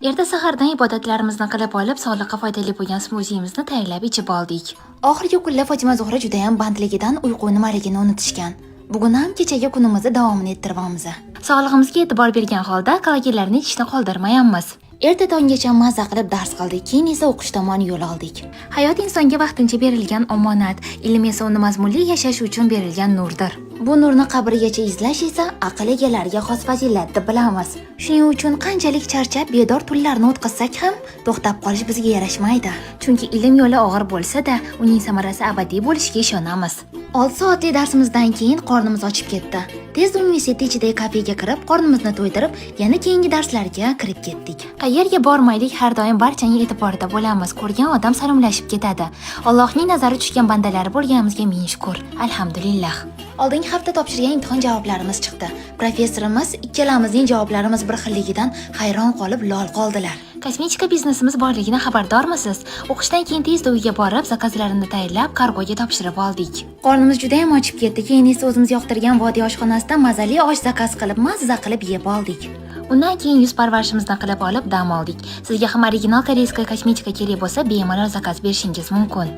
Erta sahardan ibodatlarimizni qilib olib, sog'liqqa foydali bo'lgan smuzimizni tayyorlab ichib oldik. Oxirgi kunlar Fotima Zuhra judayam bandligidan uyqu nimaligini unutishgan. Bugun ham kechagi kunimizni davomini ettiryapmiz. Sog'lig'imizga e'tibor bergan holda kollagenlarni ichishni qoldirmayapmiz. Erta tonggacha mazza qilib dars qildik, keyin esa o'qish tomon yo'l oldik. Hayot insonga vaqtincha berilgan omonat, ilm esa uni mazmunli yashash uchun berilgan nurdir. Bu nurni qabrigacha izlash esa aql egalariga xos fazilat deb bilamiz. Shuning uchun qanchalik charchab, bedor tunlarni o'tkazsak ham, to'xtab qolish bizga yarashmaydi. Chunki ilm yo'li og'ir bo'lsa-da, uning samarasi abadiy bo'lishiga ishonamiz. 6 soatlik darsimizdan keyin qornimiz ochib ketdi. Tez universitet ichidagi kafega kirib, qornimizni to'ydirib, yana keyingi darslarga kirib ketdik. Qayerga bormaylik, har doim barchaning e'tiborida bo'lamiz. Ko'rgan odam salomlashib ketadi. Allohning nazari tushgan bandalari bo'lganimizga ming shukr. Alhamdulillah. Oldingi hafta topshirgan imtihon javoblarimiz chiqdi. Professorimiz ikkalamizning javoblarimiz bir xilligidan hayron qolib lol qoldilar. Kosmetika biznesimiz borligini xabardormisiz? O'qishdan keyin tezda uyga borib, zakazlarini tayyorlab, kargoga topshirib oldik. Qornimiz juda ham ochib ketdi. Keyin esa o'zimiz yoqtirgan vodiy oshxonasidan mazali osh zakaz qilib, mazza qilib yeb oldik. Undan keyin yuz parvarishimizni qilib olib, dam oldik. Sizga ham original корейская kosmetika kerak bo'lsa, bemalol zakaz berishingiz mumkin.